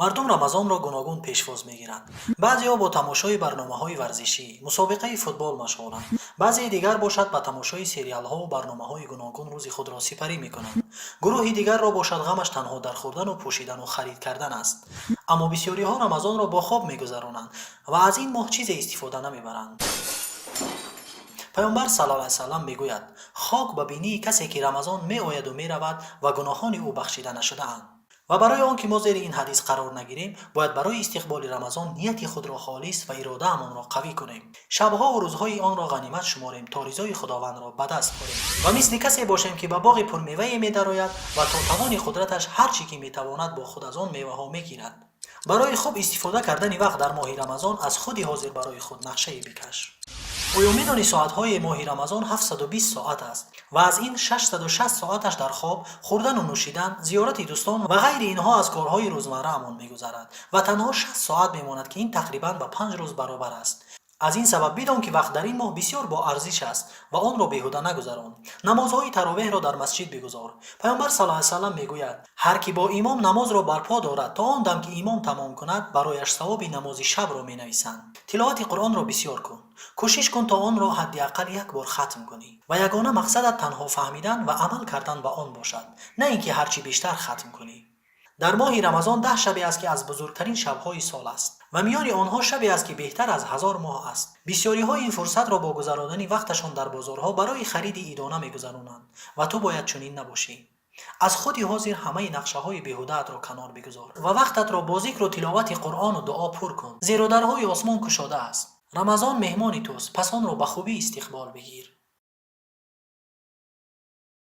Мардум Рамазонро гуногун пешвоз мегиранд. Баъзеҳо бо тамошои барномаҳои варзишӣ, мусобиқаи футбол машғуланд. Баъзеи дигар бошад, ба тамошои сериалҳову барномаҳои гуногун рӯзи худро сипарӣ мекунанд. Гурӯҳи дигарро бошад, ғамаш танҳо дар хӯрдану пӯшидану харид кардан аст. Аммо бисёриҳо Рамазонро бо хоб мегузаронанд ва аз ин моҳ чизе истифода намебаранд. Паёмбар саллаллоҳу алайҳи васаллам мегӯяд: «Хок ба бинии касе, ки Рамазон меояду меравад ва гуноҳони ӯ бахшида нашудаанд». Ва барои он ки мо зери ин ҳадис қарор нагирем, бояд барои истиқболи Рамазон нияти худро холис ва иродаамонро қавӣ кунем, шабҳову рӯзҳои онро ғанимат шуморем, то ризои Худовандро ба даст орем ва мисли касе бошем, ки ба боғи пурмевае медарояд ва то тавони қудраташ ҳар чӣ ки метавонад, бо худ аз он меваҳо мегирад. Барои хуб истифода кардани вақт дар моҳи Рамазон аз худи ҳозир барои худ нақшае бикаш. Оё медонӣ, соатҳои моҳи Рамазон 720 соат аст ва аз ин 660 соаташ дар хоб, хӯрдану нӯшидан, зиёрати дӯстон ва ғайри инҳо аз корҳои рӯзмарраамон мегузарад ва танҳо 60 соат мемонад, ки ин тақрибан ба 5 рӯз баробар аст. Аз ин сабаб бидон, ки вақт дар ин моҳ бисёр боарзиш аст ва онро беҳуда нагузарон. Намозҳои таровеҳро дар масҷид бигузор. Паёмбар саллаллоҳу алайҳи васаллам мегӯяд: «Ҳар ки бо имом намозро барпо дорад, то он дам ки имом тамом кунад, барояш савоби намози шабро менависанд». Тиловати Қуръонро бисёр кун. Кӯшиш кун, то онро ҳадди ақал як бор хатм кунӣ ва ягона мақсадат танҳо фаҳмидан ва амал кардан ба он бошад, на ин ки ҳар чӣ бештар хатм кунӣ. Дар моҳи Рамазон 10 шабе аст, ки аз бузургтарин шабҳои сол аст ва миёни онҳо шабе аст, ки беҳтар аз 1000 моҳ аст. Бисёриҳо ин фурсатро бо гузаронани вақташон дар бозорҳо барои хариди идона мегузаронанд ва ту бояд чунин набошӣ. Аз худи ҳозир ҳамаи нақшаҳои беҳудаатро канор бигузор ва вақтатро бо зикру тиловати Қуръону дуо пур кун, зеро дарҳои осмон кушода аст. Рамазон меҳмони туст, пас онро ба хубӣ истиқбол бигир.